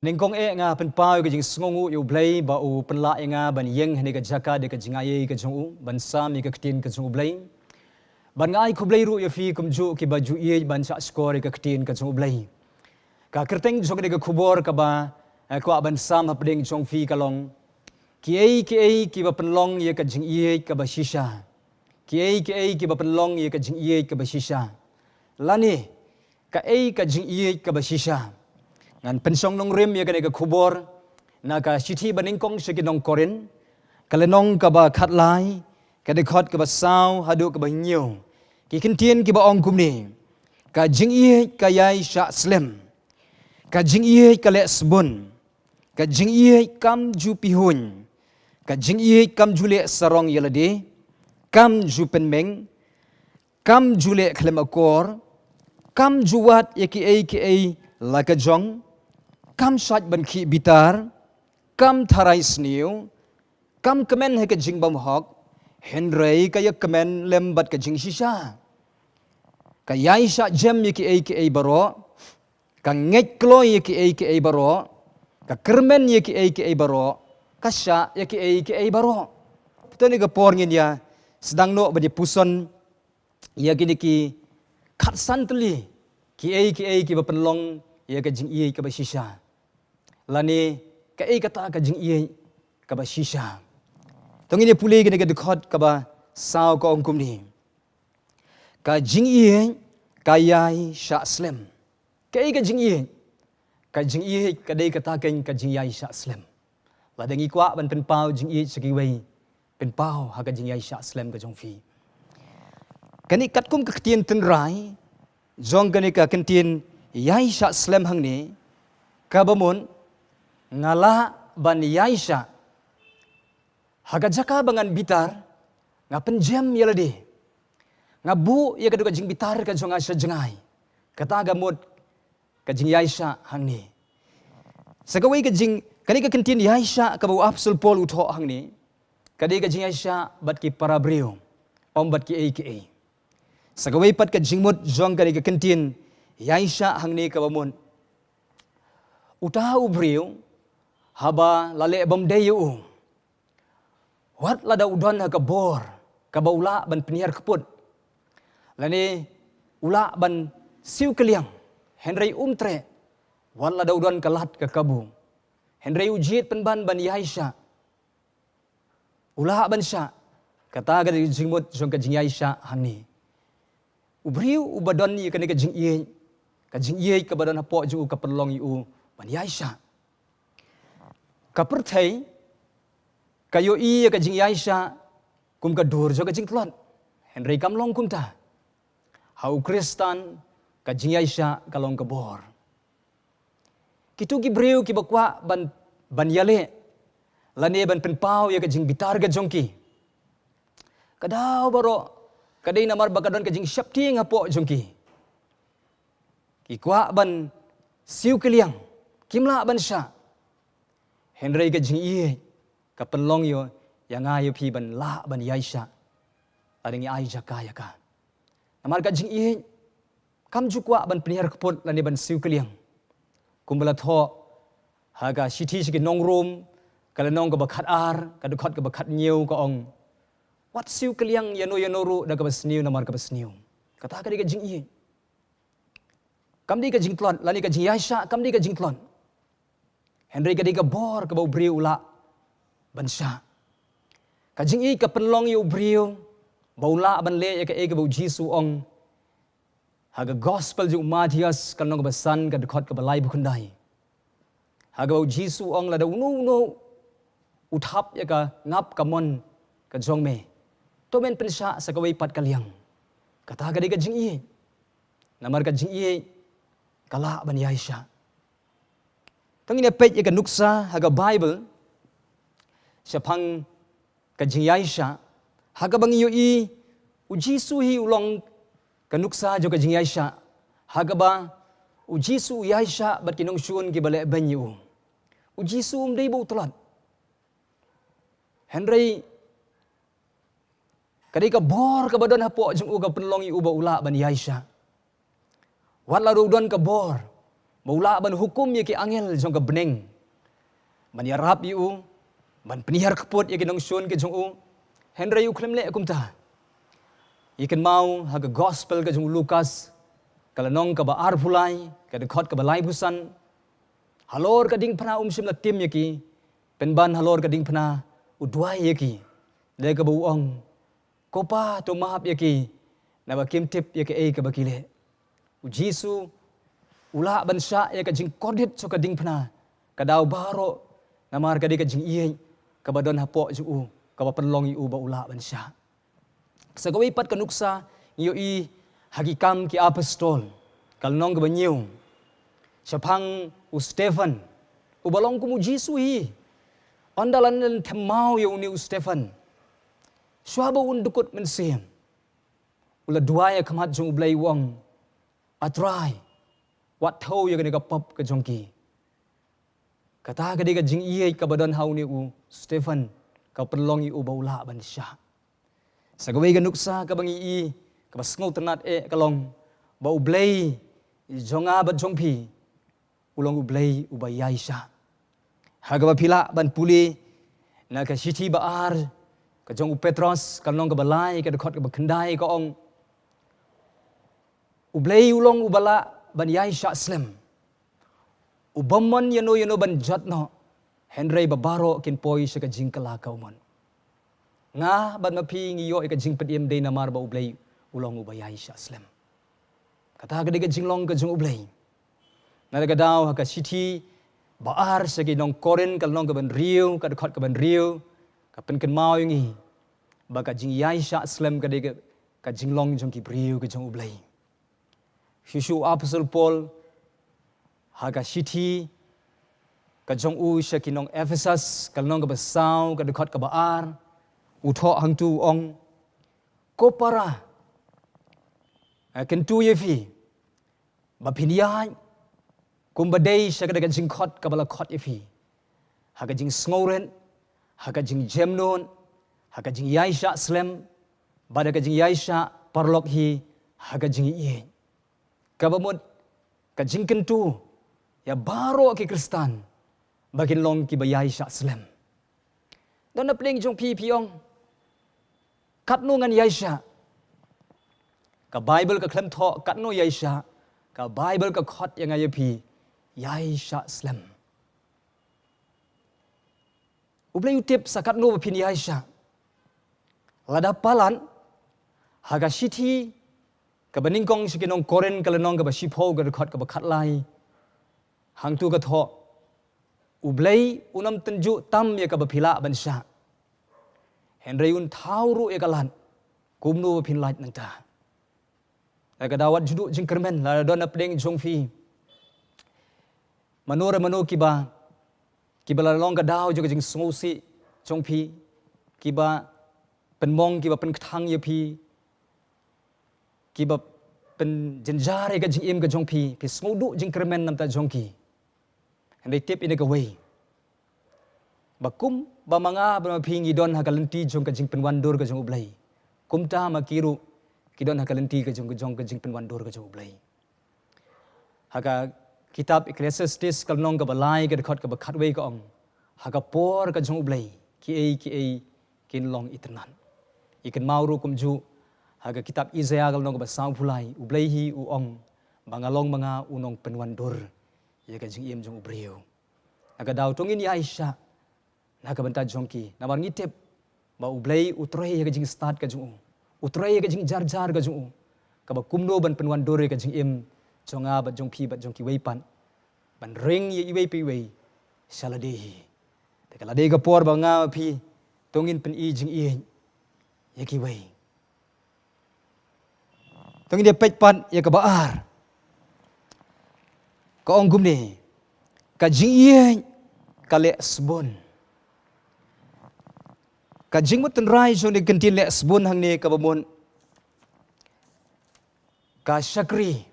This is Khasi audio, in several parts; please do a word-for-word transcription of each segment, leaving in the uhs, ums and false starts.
Nyngkong eh nga pynpaw ïa ka jingsngewnguh ïa U Blei ba u pynlah ïa nga ban ïeng ha kane ka jaka da ka jingaiei ka jong u, ban sam ïa ka ktien ka jong U Blei. Bad nga ai khublei ruh ïa phi kumjuh kiba ju ïeit ban shah shkor ïa ka ktien ka jong U Blei. Ka kyrteng jong kane ka khubor kaba, eh, kwah ban sam hapdeng jong phi ka long: Kiei kiei kiba pynlong ïa ka jingïeit kaba shisha. Kiei kiei kiba pynlong ïa ka jingïeit kaba shisha. Lane, kaei ka jingïeit kaba shisha. Ngan pynshong nongrim ïa kane ka khubor na ka shithi banyngkong sha ki nong Korinth, ka lynnong kaba khatlai, ka dkhot kaba saw haduh kaba hynñiew. Ki kyntien kiba ong kumne: Ka jingïeit ka ïai shah slem. Ka jingïeit ka leh sbun. Ka jingïeit kam ju pihuiñ. Ka jingïeit kam ju leh sarong ïa lade. Kam ju pynmeng. Kam ju leh khlem akor. Kam ju wad ïa kiei kiei la ka jong. Kam shait ban khih bitar. Kam tharai sniew. Kam kmen ha ka jingbymhok. Hynrei ka ïakmen lem bad ka jingshisha. Ka ïai shah jem ïa kiei kiei baroh. Ka ngeit kloi ïa kiei kiei baroh. Ka kyrmen ïa kiei kiei baroh. Ka shah ïa kiei kiei baroh. Te ha kane ka por ngin ïa sdang noh ban ïa puson ïa kine ki khatsan tylli, kiei kiei kiba pynlong ïa ka jingïeit kaba shisha. Lane, kaei kata ka jingïeit kaba shisha. To ngin ïa pule kane ka dkhot kaba saw, ka ong kumne: Ka jingïeit ka ïai shah slem. Kaei ka jingïeit? Ka jingïeit ka dei kata keiñ, ka jingïai shah slem. Lada ngi kwah ban pynpaw jingïeit sha kiwei, pynpaw ha ka jingïai shah slem ka jong phi. Kane katkum ka ktien tynrai jong kane ka kyntien ïai shah slem hangne, kaba mut, nga lah ban ïai shah. Ha ka jaka ba ngan bitar, nga pynjem ïa lade. Nga buh ïa ka dei ka jingbitar ka jong nga sha jngai. Kata ka mut ka jingïaishah hangne. Sa kawei ka jing, kane ka kyntien ïaishah kaba u Apostol Paul u thoh hangne, ka dei ka jingïaishah bad ki para briew, ym bad kiei kiei. Sa kawei pat ka jingmut jong kane ka kyntien ïaishah hangne kaba mut, uta u briew, haba la leh bymdei ïa u, wat lada u don ha ka bor kaba u lah ban pynhiar kput, lane u lah ban siew kylliang, hynrei um treh, wat lada u don ka lad ka kabu, hynrei u jied pynban ban ïaishah, u lah ban shah. Kata ka dei ka jingmut jong ka jingïaishah hangne. U briew uba don ïa kane ka jingïeit, ka jingïeit kaba don hapoh jong u ka pynlong ïa u ban ïaishah. Ka pyrthei ka ïohi ïa ka jingïaishah kum ka dur jong ka jingtlot. Hynrei kam long kumta. Ha u Khristan ka jingïaishah ka long ka bor. Kito ki briew kiba kwah ban, ban ïaleh lane ban pynpaw ïa ka jingbitar ka jong ki, ka daw baroh ka dei namar ba ka don ka jingsheptieng hapoh jong ki. Ki kwah ban siew kylliang, kim lah ban shah. Hynrei ka jingïeit ka pynlong ïa, ïa nga ïa phi ban lah ban ïaishah. Lada ngi ai jaka ïa ka. Namar ka jingïeit kam ju kwah ban pynhiar kput lane ban siew kylliang. Kumba la thoh ha ka shithi sha ki nong Rom, ka lynnong kaba khatar, ka dkhot kaba khathynñiew, ka ong, wat siew kylliang ïano ïano ruh da kaba sniew namar kaba sniew. Kata ka dei ka jingïeit. Kam dei ka jingtlot, lane ka jingïaishah kam dei ka jingtlot. Hynrei ka dei ka bor kaba u briew u lah ban shah. Ka jingïeit ka pynlong ïa u briew ba u lah ban leh ïa kaei kaba u Jisu u ong ha ka gospel jong u Mathaios, ka lynnong kaba san, ka dkhot kaba laiphew khyndai. Ha kaba u Jisu u ong, lada uno uno u thap ïa ka ngap ka mon ka jong me, to men pynshah sa kawei pat ka liang. Kata ka dei ka jingïeit. Namar ka jingïeit ka lah ban ïaishah. To ngin ïa peit ïa ka nuksa ha ka Baibl shaphang ka jingïaishah, ha kaba ngi ïohi u Jisu hi u long ka nuksa jong ka jingïaishah, ha kaba u Jisu u ïaishah bad ki nongshun kiba leh beiñ ïa u. U Jisu um dei ba u tlot. Hynrei ka dei ka bor kaba don hapoh jong u ka pynlong ïa u ba u lah ban ïaishah. Wat la ruh u don ka bor, ba u lah ban hukum ïa ki angel jong ka bneng ban ïarap ïa u, ban pynhiar kput ïa ki nongshun ki jong u. Hynrei u khlem leh kumta. Ïa kynmaw ha ka gospel ka jong u Lukas, ka lynnong kaba arphew lai, ka dkhot kaba laiphew san. Halor ka diengphna um shym la tim ïa ki, pynban halor ka diengphna u duwai ïa ki, da kaba u ong, "Ko Pa, to map ïa ki, naba kim tip ïa kaei kaba ki leh." U Jisu u lah ban shah ïa ka jingkordit sha ka diengphna ka daw baroh, namar ka dei ka jingïeit kaba don hapoh jong u, kaba pynlong ïa u ba u lah ban shah. Sa kawei pat ka nuksa ngi ïohi ha Ki Kam ki Apostol, ka lynnong kaba hynñiew, shaphang u Stephan, uba long kum u Jisu hi. Ynda la len themmaw ïa une u Stephan, shuwa ba un dkut mynsiem, u la duwai ha khmat jong U Blei u ong, "A Trai, wat thew ïa kane ka pop ka jong ki." Kata ka dei ka jingïeit kaba don ha une u Stephan, ka pynlong ïa u ba u lah ban shah. Sa kawei ka nuksa kaba ngi i, kaba sngewtynnat eh, ka long ba U Blei jong nga bad jong phi, u long U Blei uba ïaishah. Ha kaba phi lah ban pule na ka shithi ba ar ka jong u Petros, ka lynnong kaba lai, ka dkhot kaba khyndai, ka ong, U Blei u long uba lah ban ïaishah slem. U bym mon ïano ïano ban jot noh, hynrei ba baroh kin poi sha ka jingkylla kaba mut. Nga bad ma phi ngi ïoh ïa ka jingpynim dei namar ba U Blei u long uba ïaishah slem. Kata ka dei ka jinglong ka jong U Blei. Na kata ka daw ha ka shithi ba ar sha ki nong Korinth, ka lynnong kaba hynriew, ka dkhot kaba hynriew, ka pynkynmaw ïa ngi ba ka jingïaishah slem ka dei ka, ka jinglong jong ki briew ka jong U Blei. Shisha u Apostol Paul ha ka shithi ka jong u sha ki nong Ephesus, ka lynnong kaba saw, ka dkhot kaba ar, u thoh hangtu u ong, "Ko para, nga kyntu ïa phi ba phin ïaid kumba dei sha kata ka jingkhot kaba la khot ïa phi, ha ka jingsngewrit, ha ka jingjemnud, ha ka jingïaishah slem, bad ha ka jingïaishah paralok hi ha ka jingïeit." Kaba mut ka jingkyntu ïa baroh ki Khristan ba kin long kiba ïaishah slem. Don na pdeng jong phi, phi ong, "Katno ngan ïaishah?" Ka Baibl ka khlem thoh katno ïaishah, ka Baibl ka khot ïa nga ïa phi, ïaishah slem. U Blei u tip sa katno ba phin ïaishah. Lada palat, ha ka shithi kaba nyngkong sha ki nong Korinth, ka lynnong kaba shiphew, ka dkhot kaba khatlai, hangtu ka thoh, U Blei un ym tynjuh tam ïa kaba phi lah ban shah, hynrei un thaw ruh ïa ka lad kumno ba phin lait nangta. Lada ka daw wat ju duh jingkyrmen, lada don na pdeng jong phi mano re mano kiba, kiba la long ka daw jong ka jingsngewsih jong phi, kiba pynmong, kiba pynkthang ïa phi, kiba pynjynjar ïa ka jingim ka jong phi, phi sngew duh jingkyrmen namar jong ki. Hynrei tip ïa kawei, ba kumba ma nga bad ma phi ngi don ha ka lynti jong ka jingpynwandur ka jong U Blei, kumta ma ki ruh ki don ha ka lynti ka jong, ka jong ka jingpynwandur ka jong U Blei. Ha ka kitab Ecclesiastes, ka lynnong kaba lai, ka dkhot kaba khatwei, ka ong, "Ha ka por ka jong U Blei kiei kiei kin long itynnad." Ïa kynmaw ruh kumjuh ha ka kitab Isaiah, ka lynnong kaba sawphew lai, U Blei hi u ong ba nga long ma nga u nongpynwandur ïa ka jingim jong u briew. Na ka daw to ngin ïaishah na ka bynta jong ki, namar ngi tip ba U Blei u trei ïa ka jingstad ka jong u, u trei ïa ka jingjarjar ka jong u, kaba kumno ban pynwandur ïa ka jingim jong nga bad jong phi bad jong kiwei pat, ban ring ïa iwei pa iwei sha lade hi. Te ka la dei ka por ba nga ma phi to ngin pyni jingïeit ïa kiwei. To ngin ïa peit pat ïa kaba ar. Ka ong kumne, ka jingïeit ka leh sbun. Ka jingmut tynrai jong kane ka kyntien leh sbun hangne kaba mut ka shakri,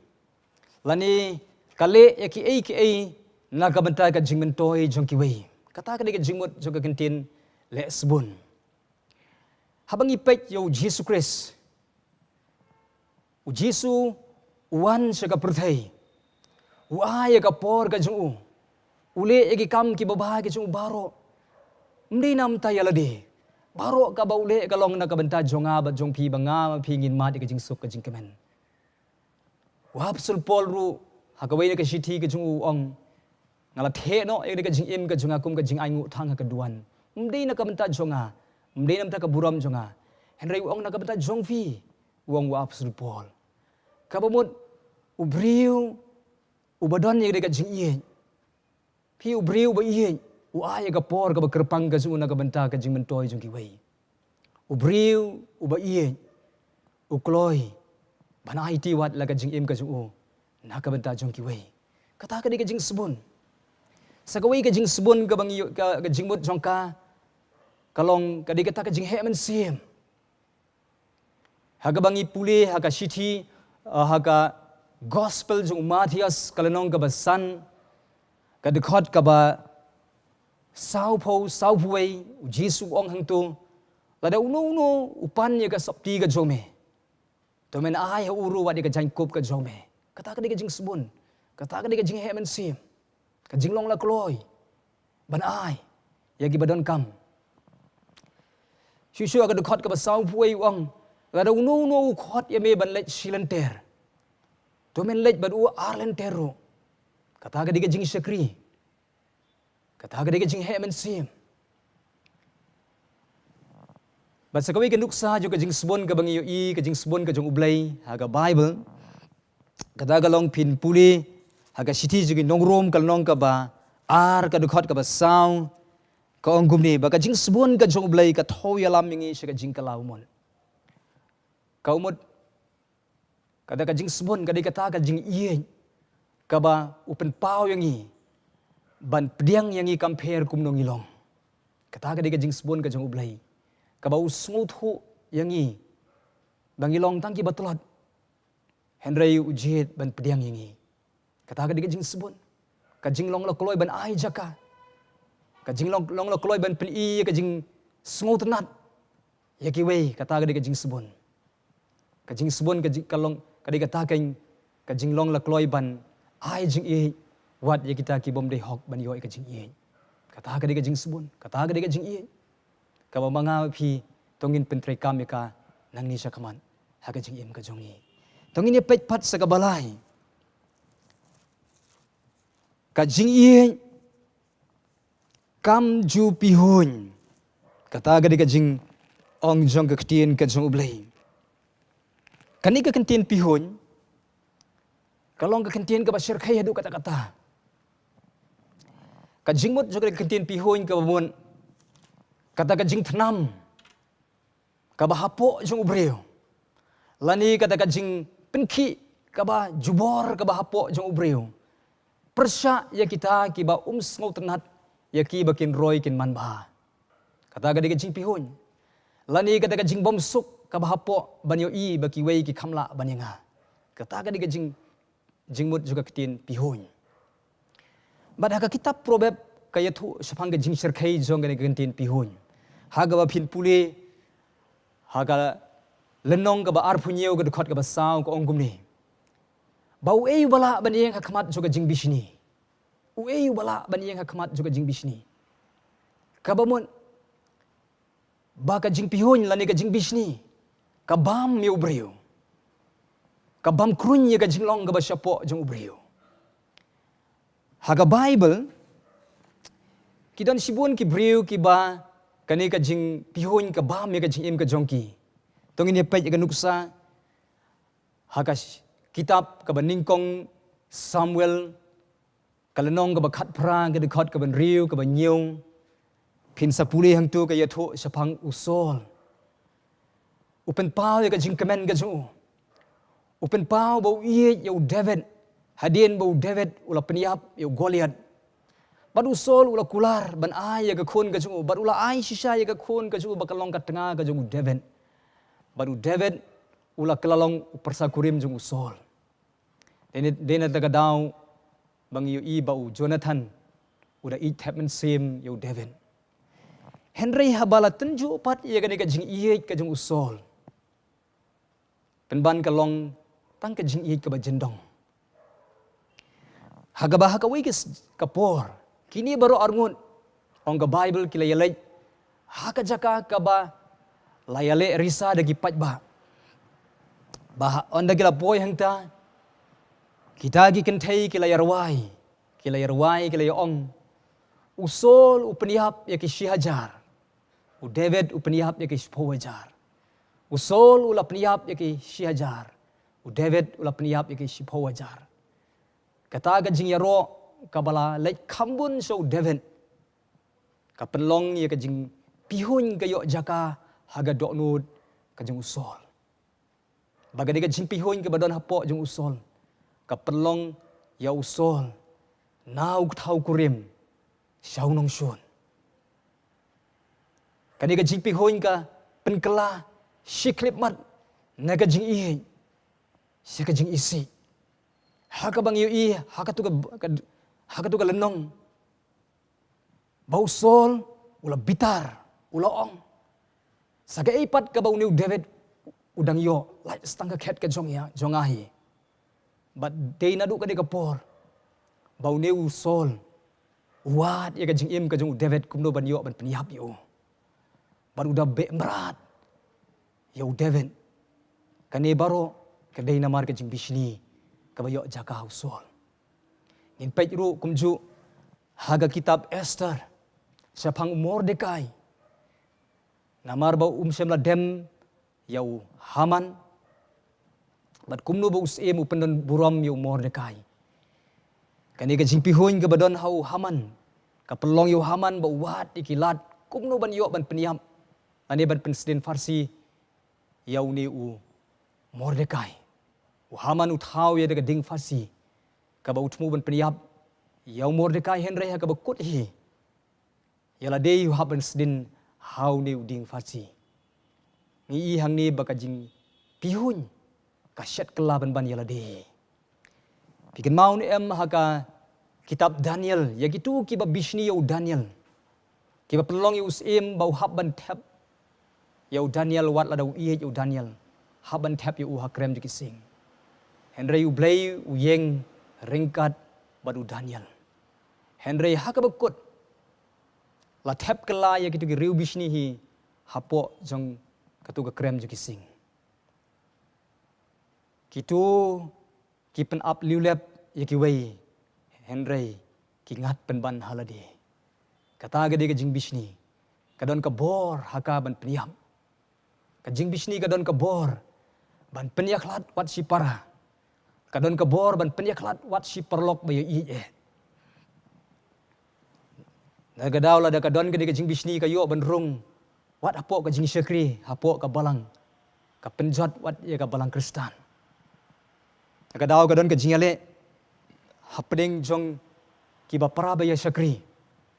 lane ka leh ïa kiei kiei na ka bynta ka jingmyntoi jong kiwei. Kata ka dei ka jingmut jong ka kyntien leh sbun. Haba ngi peit ïa U Jisu Khrist, U Jisu u wan sha ka pyrthei, U ai ïa ka por ka jong u. U leh ïa ki kam ki babha ka jong u baroh. Ym dei namar ïa lade. Baroh kaba u leh ka long na ka bynta jong nga bad jong phi ba nga bad phi ngin mad ïa ka jingsuk ka jingkmen. U Apostol Paul ruh, ha kawei na ka shithi ka jong u u ong, nga la theh noh ïa ka jingim ka jong nga kum ka jingainguh thang ha ka duwan. Ym dei na ka bynta jong nga, ym dei namar ka burom jong nga. Hynrei u ong na ka bynta jong phi, u ong u Apostol Paul. Kaba mut, u briew, uba don ïa ka jingïeit. Phi u briew uba ïeit, u ai ïa ka por kaba kyrpang ka jong u na ka bynta ka jingmyntoi jong kiwei. U briew, uba ïeit, u kloi, ban aiti wat la ka jingim ka jong u, na ka bynta jong kiwei. Kata ka dei ka jingsbun. Sa kawei ka jingsbun kaba ngi ïoh, ka, ka jingmut jong ka, ka long, ka dei kata ka jingheh mynsiem. Ha kaba ngi pule, ha ka shithi, uh, ha ka gospel jong u Matthias, ka lynnong kaba san, ka dkhot kaba sawphew, sawphew wei, u Jisu u ong hangto, lada uno uno, u pan ïa ka sopti ka jong me. To men ai ha u ruh wat ïa ka jaiñkup ka jong me. Kata ka dei ka jingsbun. Kata ka dei ka jingheh mynsiem. Ka jinglong la kloi. Ban ai. Ïa kiba donkam. Shuh shuh ka dkhot kaba sawphew wei u ong. Lada uno uno u khot ïa me ban leit shi lynter. To men leit bad u ar lynter ruh. Kata ka dei ka jingshakri. Kata ka dei ka jingheh mynsiem. Bad sa kawei ka nuksa jong ka jingsbun kaba ngi ïohi, ka jingsbun ka jong u Blei, ha ka Bible. Kata ka long phin pule, ha ka shithi jong ki nong Rom ka lynnong kaba ar ka dkhot kaba saw, ka ong kumne, ba ka jingsbun ka jong u Blei ka thew ïalam ïa ngi sha ka jingkylla umut. Ka umut, kata ka jingsbun, ka dei kata ka jingïeit, kaba u pynpaw ïa ngi, ban pdiang ïa ngi kam pher kumno ngi long. Kata ka dei ka jingsbun ka jong u Blei, kaba u sngewthuh ïa ngi, ba ngi long tang kiba tlot. Hynrei u jied ban pdiang ïa ngi. Kata ka dei ka jingsbun. Ka jinglong la kloi ban ai jaka. Ka jinglong, long la kloi ban pyni ïa ka jingsngewtynnat ïa kiwei, kata ka dei ka jingsbun. Ka jingsbun, ka jing, ka long, ka dei kata ka, ka jinglong la kloi ban ai jingïeit wat ïa kita ki bym dei hok ban ïoh ïa ka jingïeit. Kata ka dei ka jingsbun, kata ka dei ka jingïeit. Kaba ma nga phi to ngin pyntreikam ïa ka nangne shakhmat ha ka jingim ka jong ngi. To ngin ïa peit pat sa kaba lai. Ka jingïeit kam ju pihuiñ. Kata ka dei ka jingong jong ka ktien ka jong u Blei. Kane ka ktien pihuiñ ka long ka ktien kaba shyrkhei haduh katta katta. Ka jingmut jong ka ktien pihuiñ kaba mut kata ka jingthnam kaba hapoh jong u briew, lane kata ka jingpynkhih kaba jubor kaba hapoh jong u briew pyrshah ïa kita kiba um sngewtynnat ïa ki ba kin roi kin manbha. Kata ka dei ka jingpihuiñ. Lane kata ka jingbymsuk kaba hapoh ban ïohi ba kiwei ki kham lah ban ïa nga. Kata ka dei ka jing, jingmut jong ka ktien pihuiñ. Bad ha ka kitab Proverb ka ïathuh shaphang ka jingshyrkhei jong ka ktien pihuiñ. Ha kaba phin pule ha ka lynnong kaba arphew hynñiew ka dkhot kaba saw ka ong kumne. Ba uei uba lah ban ïeng ha khmat jong ka jingbishni. Uei uba lah ban ïeng ha khmat jong ka jingbishni. Kaba mut ba ka jingpihuiñ lane ka jingbishni ka bam ïa u briew. Ka bam kruiñ ïa ka jinglong kaba shapoh jong u briew. Ha ka Bible ki don shibun ki briew kiba kane ka jingpihuiñ ka bam ïa ka jingim ka jong ki. To ngin ïa peit ïa ka nuksa ha ka sh-, kitab kaba nyngkong Samuel, ka lynnong kaba khatphra, ka dkhot kaba hynriew, kaba hynñiew. Phin sa pule hangto ka ïathuh shaphang u Saul. U pynpaw ïa ka jingkmen ka jong u. U pynpaw ba u ïeit ïa u David. Hadien ba u David u la pynïap ïa u Goliath. Bad u Saul u la kular ban ai ïa ka khun ka jong u. Bad u la ai shisha ïa ka khun ka jong u ba kan long ka tnga ka jong u David. Bad u David u la kylla long u pyrsa kurim jong u Saul. Dei na, dei na kata ka daw ba ngi ïohi ba u Jonathan u da ïeit thep mynsiem ïa u David. Hynrei haba la tynjuh pat ïa kane ka jingïeit ka jong u Saul, pynban ka long tang ka jingïeit kaba jyndong. Ha kaba ha kawei ka s-, ka por, kine baroh arngut, ong ka Baibl, ki la ïaleit ha ka jaka kaba la ïaleh risa da ki paidbah. Ba ha, ynda ki la poi hangta, kita ki kynthei ki la ïarwai, ki la ïarwai, ki la ïa ong, u Saul u pynïap ïa ki shi hajar, u David u pynïap ïa ki shiphew hajar. U Saul u la pynïap ïa ki shi hajar, u David u la pynïap ïa ki shiphew hajar. Kata ka jingïaroh kaba la leit kham bun sha u David, ka pynlong ïa ka jingpihuiñ ka ïoh jaka ha ka dohnud ka jong u Saul. Ba ka dei ka jingpihuiñ kaba don hapoh jong u Saul, ka pynlong ïa u Saul na u kthaw kurim sha u nongshun. Ka dei ka jingpihuiñ ka pynkylla shi khyllipmat na ka jingïeit sha ka jingisih. Ha kaba ngi ïohi ha katu ka, ka, ha katu ka lynnong, ba u Saul u la bitar, u la ong, sa kaei pat kaba une u David u dang ïoh, lait sa tang ka khet ka jong ïa, jong nga hi. Bad dei naduh kane ka por ba une u Saul u wad ïa ka jingim ka jong u David kumno ban ïoh ban pynïap ïa u. Bad u da beh mrad ïa u David. Kane baroh ka dei namar ka jingbishni kaba ïoh jaka ha u Saul. Ngin peit ruh kumjuh ha ka kitab Esther shaphang u Mordekai. Namar ba um shym la dem ïa u Haman, bad kumno ba u syiem u pyndon burom ïa u Mordekai. Kane ka jingpihuiñ kaba don ha u Haman ka pynlong ïa u Haman ba u wad ïa ki lad kumno ban ïoh ban pynïap, lane ban pynsdien pharsi ïa une u Mordekai. U Haman u thaw ïa da ka ding pharsi kaba u thmu ban pynïap ïa u Mordekai, hynrei ha kaba kut hi, ïa lade u hap ban sdien ha une u ding pharsi. Ngi i hangne ba ka jingpihuiñ ka shet kylla ban ban ïa lade. Phi kynmaw ne em ha ka kitab Daniel, ïa kitu kiba bishni ïa u Daniel, kiba pynlong ïa u syiem ba u hap ban thep ïa u Daniel, wat lada u ïeit ïa u Daniel, hap ban thep ïa u ha krem jong ki sing. Hynrei U Blei u ïeng ryngkat bad u Daniel. Hynrei ha kaba kut, la thep kylla ïa kitu ki riew bishni hi hapoh jong katu ka krem jong ki sing. Kitu ki pynap liulep ïa kiwei, hynrei ki ngat pynban ha lade. Kata ka dei ka jingbishni ka don ka bor ha ka ban pynïap. Ka jingbishni ka don ka bor ban pynïakhlad wat shi para. Ka don ka bor ban pynïakhlad wat shi paralok ba ïohi eh. Na ka daw lada ka don ka dei ka jingbishni ka ïoh ban rung wat hapoh ka jingshakri, hapoh ka balang, ka pynjot wat ïa ka balang Khristan. Na ka daw ka don ka jingïaleh hapdeng jong kiba para ba ïa shakri,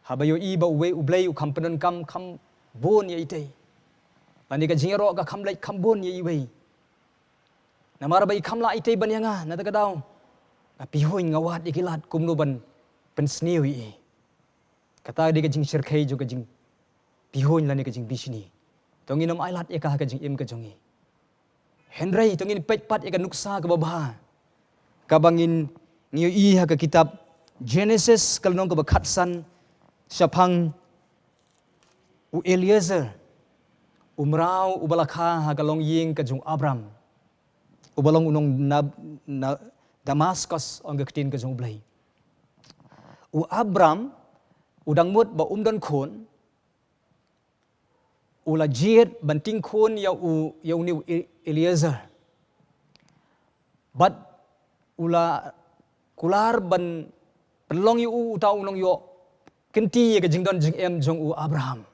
haba ïohi ba uwei U Blei u kham pyndonkam kham bun ïa itei, lane ka jingïaroh ka kham leit kham bun ïa iwei. Namar ba i kham lah itei ban ïa nga, na kata ka daw nga pihuiñ, nga wad ïa ki lad kumno ban pynsniew ïa i. Kata dei ka jingshyrkhei jong ka jingpihuiñ lane ka jingbishni. To ngin ym ailad ïa ka ha ka jingim ka jong ngi. Hynrei to ngin peit pat ïa ka nuksa kaba bha kaba ngin, ngi ïohi ha ka kitab Genesis ka lynnong kaba khatsan, shaphang u Eliezer, u mraw uba la kha ha ka longïing ka jong u Abram, uba long u nong na, na Damaskus, ong ka ktien ka jong U Blei. U Abram u dang mut ba um don khun, u la jied ban tieng khun ïa u, ïa une u E-, Eliezer. Bad u la kular ban pynlong ïa u uta u nongïoh kynti ïa ka jingdon jingem jong u Abraham.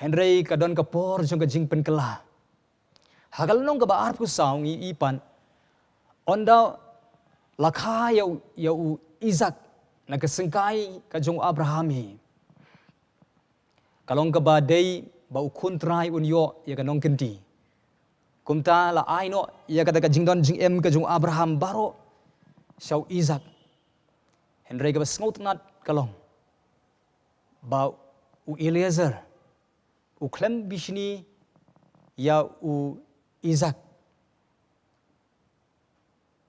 Hynrei ka don ka por jong ka jingpynkylla. Ha ka lynnong kaba arphew saw ngi i pat, ynda la kha ïa u, ïa u Isaak na ka syngkai ka jong u Abraham hi, ka long kaba dei ba u khun trai un ïoh ïa ka nongkynti. Kumta la ai noh ïa kata ka jingdon jingem ka jong u Abraham baroh sha u Isaak. Hynrei kaba sngewtynnat ka long ba u Eliezer u khlem bishni ïa u Isaak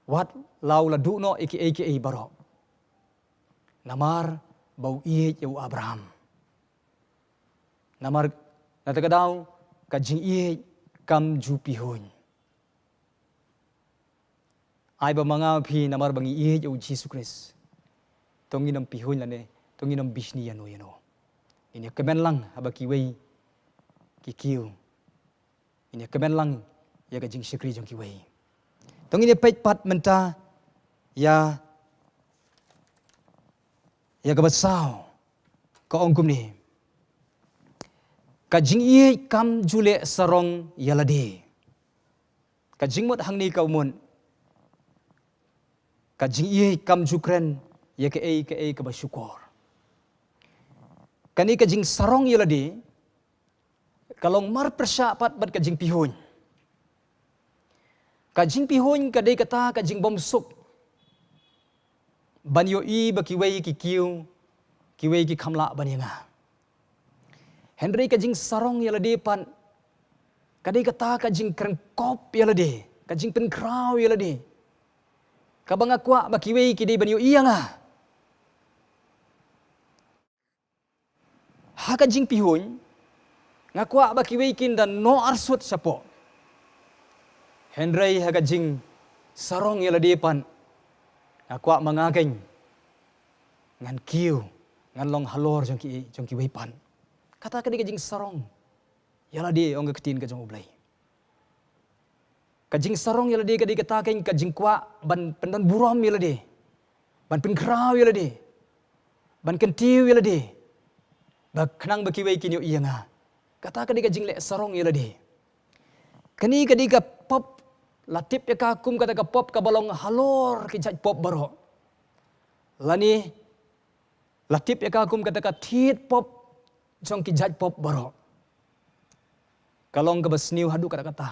wat la u la duh noh ïa kiei kiei baroh. Namar ba u ïeit ïa u Abraham. Namar na kata ka daw ka jingïeit kam ju pihuiñ. Ai ba ma nga phi namar ba ngi ïeit ïa u Jisu Khrist, to ngin ym pihuiñ lane to ngin ym bishni ïano ïano. Ngin ïa kmen lang haba kiwei ki kiew. Ngin ïa kmen lang ïa ka jingshakri jong kiwei. To ngin ïa peit pat mynta ïa, ïa kaba saw, ka ong kumne: Ka jingïeit kam ju leh sarong ïa lade. Ka jingmut hangne ka mut: Ka jingïeit kam ju kren ïa kaei kaei kaba shukor. Kane ka jingsarong ïa lade ka long marpyrshah pat bad ka jingpihuiñ. Ka jingpihuiñ ka dei kata ka jingbymsuk ban ïohi ba kiwei ki kiew, kiwei ki kham lah ban ïa nga. Hynrei ka jingsarong ïa lade pat ka dei kata ka jingkren kop ïa lade, ka jingpynkhraw ïa lade, kaba nga kwah ba kiwei ki dei ban ïohi ïa nga. Ha ka jingpihuiñ nga kwah ba kiwei kin da noh arsut shapoh. Hynrei ha ka jingsarong ïa lade pat nga kwah ma nga keiñ ngan kiew, ngan long halor jong ki, jong kiwei pat. Kata ka dei ka jingsarong ïa lade, ong ka ktien ka jong U Blei. Ka jingsarong ïa lade ka dei kata keiñ ka jingkwah ban pyndon burom ïa lade, ban pynkhraw ïa lade, ban kyntiew ïa lade, ba khnang ba kiwei kin ïohi ïa nga. Kata ka dei ka jingleh sarong ïa lade. Kane ka dei ka pop, la tip ïa ka kum kata ka pop kaba long halor ki jait pop baroh. Lane la tip ïa ka kum kata ka thied pop jong ki jait pop baroh. Ka long kaba sniew haduh katta katta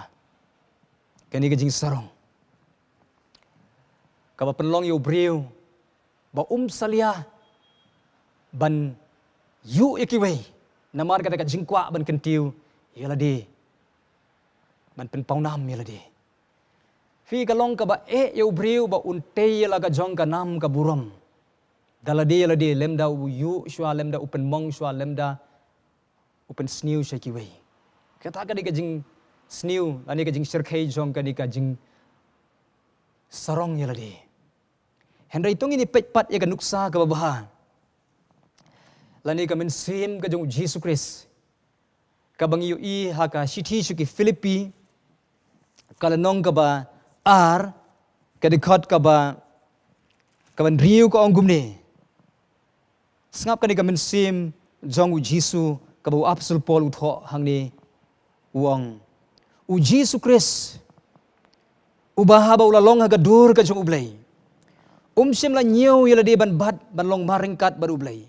kane ka jingsarong, kaba pynlong ïa u briew ba um salia ban ïuh ïa kiwei namar kata ka jingkwah ban kyntiew ïa lade, ban pynpawnam ïa lade. Phi, ka long kaba eh ïa u briew ba un tei ïa la ka jong ka nam ka burom da lade ïa lade, lymda u ïuh shuwa, lymda u pynmong shuwa, lymda u pynsniew sha kiwei. Kata ka dei ka jingsniew lane ka jingshyrkhei jong kane ka jingsarong ïa lade. Hynrei to ngin ïa peit pat ïa ka nuksa kaba bha lane ka mynsiem ka jong u Jisu Khrist, kaba ngi ïohi ha ka shithi sha ki Philippi, ka lynnong kaba ar, ka dkhot kaba, kaba hynriew, ka ong kumne: Sngap kane ka mynsiem jong u Jisu kaba u Apostol Paul u thoh hangne, u ong: U Jisu Khrist, uba haba u la long ha ka dur ka jong U Blei, um shym la ñiew ïa lade ban bat ban long marryngkat bad U Blei,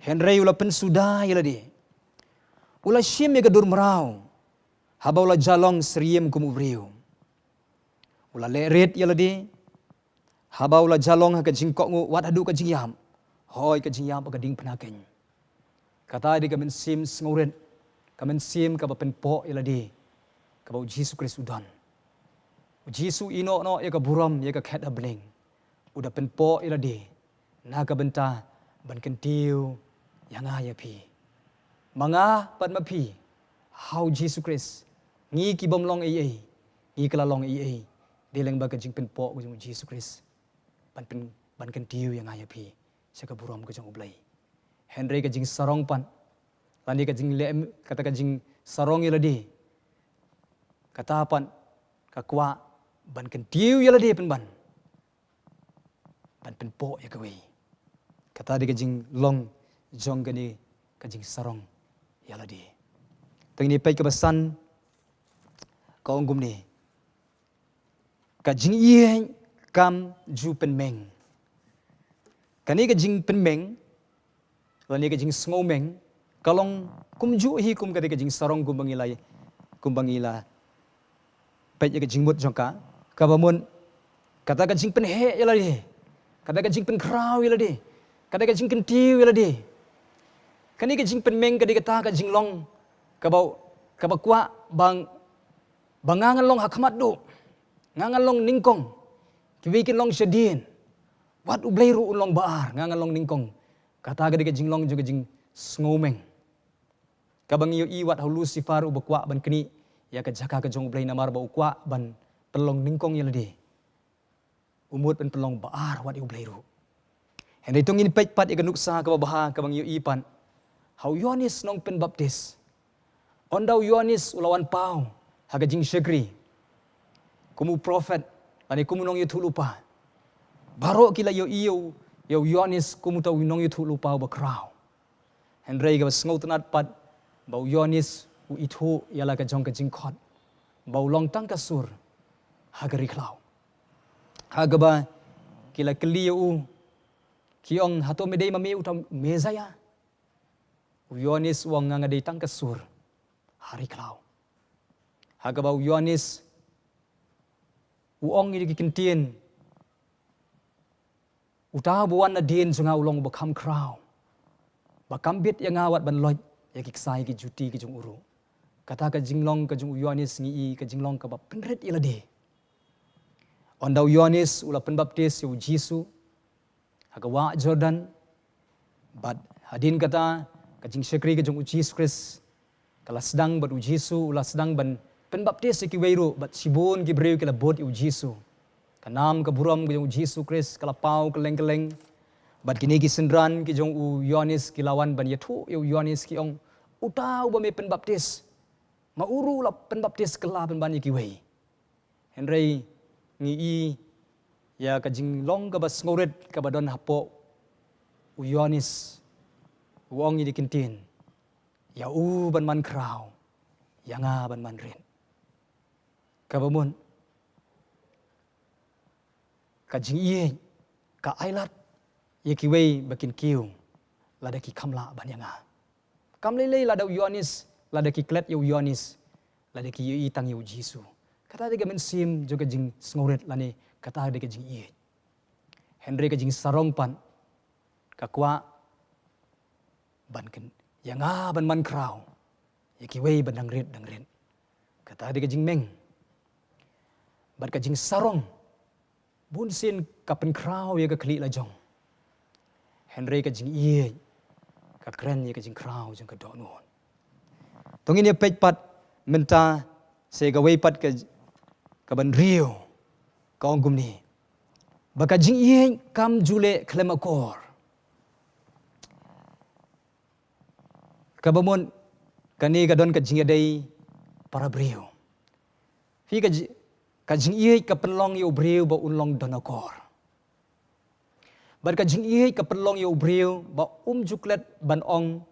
hynrei u la pynsuda ïa lade, u la shim ïa ka dur mraw haba u la jah long syriem kum u briew. U la leh rit ïa lade haba u la jah long ha ka jingkohnguh wat haduh ka jingïap, hooid, ka jingïap ha ka diengphna keiñ. Kata dei ka mynsiem sngewrit, ka mynsiem kaba pynpoh ïa lade kaba u Jisu Khrist u don. U Jisu, ïehnoh noh ïa ka burom, ïa ka khet ha bneng, u da pynpoh ïa lade na ka bynta ban kyntiew ïa nga ïa phi. Ma nga bad ma phi, ha u Jisu Khrist, ngi ki bym long ei ei, ngi ki la long ei ei, dei lyngba ka jingpynpoh ka jong u Jisu Khrist ban pyn, ban kyntiew ïa nga ïa phi sha ka burom ka jong U Blei. Hynrei ka jingsarong pat lane ka jingleh, kata ka jingsarong ïa lade, kata pat ka kwah ban kyntiew ïa lade pynban, ban pynpoh ïa kawei. Kata dei ka jinglong jong kane ka jingsarong ïa lade. To ngin ïa peit kaba san, ka ong kumne: Ka jingïeit kam ju pynmeng. Kane ka jingpynmeng lane ka jingsngewmeng ka long kumjuh hi kum kata ka jingsarong kumba ngi la, kumba ngi la peit ïa ka jingmut jong ka, kaba mut kata ka jingpynheh ïa lade, kata ka jingpynkhraw ïa lade, kata ka jingkyntiew ïa lade. Kane ka jingpynmeng ka dei kata ka jinglong kaba, kaba kwah ba, ba nga ngan long ha khmat duh, nga ngan long nyngkong, kiwei kin long shadien. Wat U Blei ruh un long ba ar, nga ngan long nyngkong. Kata ka dei ka jinglong jong ka jingsngewmeng. Kaba ngi ïohi wat ha u Lucifer uba kwah ban knieh ïa ka jaka ka jong U Blei namar ba u kwah ban pynlong nyngkong ïa lade. U mut ban pynlong ba ar wat ïa U Blei ruh. Hynrei to ngin peit pat ïa ka nuksa kaba bha kaba ngi ïohi pat ha u Ïoannis Nongpynbaptis. Ynda u Ïoannis u la wan paw ha ka jingshakri kum u prophet lane kum u nongïathuhlypa, baroh ki la ïohi ïa u, ïa u Ïoannis kum uta u nongïathuhlypa uba khraw. Hynrei kaba sngewtynnat pat ba u Ïoannis u ithuh ïa la ka jong ka jingkhot ba u long tang ka sur ha ka ri khlaw. Ha kaba ki la kylli ïa u, ki ong, hato me dei ma me uta u Messaïah? U Ïoannis u ong, nga nga dei tang ka sur ha ri khlaw. Ha kaba u Ïoannis u ong ïa ki ktien, uta uba wan nadien jong nga u long uba kham khraw, ba kham bit ïa nga wat ban loit ïa ki ksai ki juti ki jong u ruh. Kata ka jinglong ka jong u Ïoannis ngi i ka jinglong kaba pynrit ïa lade. Ynda u Ïoannis u la pynbaptis ïa u Jisu ha ka wah Jordan, bad hadien kata ka jingshakri ka jong u Jisu Khrist ka la sdang, bad u Jisu u la sdang ban pynbaptis ïa kiwei ruh, bad shibun ki briew ki la bud ïa u Jisu. Ka nam ka burom ka jong u Jisu Khrist ka la paw kylleng kylleng. Bad kine ki synran ki jong u Ïoannis ki la wan ban ïathuh ïa u Ïoannis, ki ong, uta uba me pynbaptis, ma u ruh u la pynbaptis kylla pynban ïa kiwei. Hynrei ngi i ïa ka jinglong kaba sngewrit kaba don hapoh u Ïoannis, u ong ïa ki ktien, ïa u ban man khraw, ïa nga ban man rit. Kaba mut ka jingïeit ka ailad ïa kiwei ba kin kiew lada ki kham lah ban ïa nga. Kam lei lei lada u Ïoannis, lada ki klet ïa u Ïoannis, lada ki ïohi tang ïa u Jisu. Kata dei ka mynsiem jong ka jingsngewrit lane kata dei ka jingïeit. Hynrei ka jingsarong pat ka kwah ban kyn, ïa nga ban man khraw, ïa kiwei ba dang rit dang rit. Kata dei ka jingmeng. Bad ka jingsarong bunsien ka pynkhraw ïa ka khlieh lajong. Hynrei ka jingïeit ka kren ïa ka jingkhraw jong ka dohnud. To ngin ïa peit pat mynta sa ïa kawei pat ka, kaba hynriew, ka ong kumne, ba ka jingïeit kam ju leh khlem akor. Kaba mut kane ka don ka jingïadei para briew. Phi, ka ji-, ka jingïeit ka pynlong ïa u briew ba un long don akor. Bad ka jingïeit ka pynlong ïa u briew ba um ju klet ban ong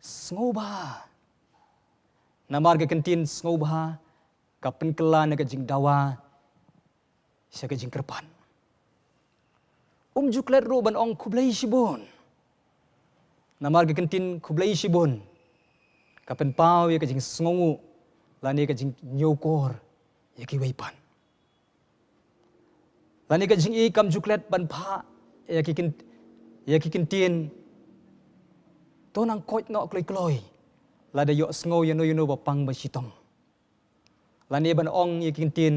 sngewbha. Namar ka ktien sngewbha ka pynkylla na ka jingdawa sha ka jingkyrpad. Um ju klet ruh ban ong khublei shibun. Namar ka ktien khublei shibun ka pynpaw ïa ka jingsngewnguh lane ka jingñiewkor ïa kiwei pat. Lane ka jingïeit kam ju klet ban phah ïa ki kt-, ïa ki ktien, to nang koit noh kloi kloi lada ïohsngew ïano ïano ba pang ba shitom. Lane ban ong ïa ki ktien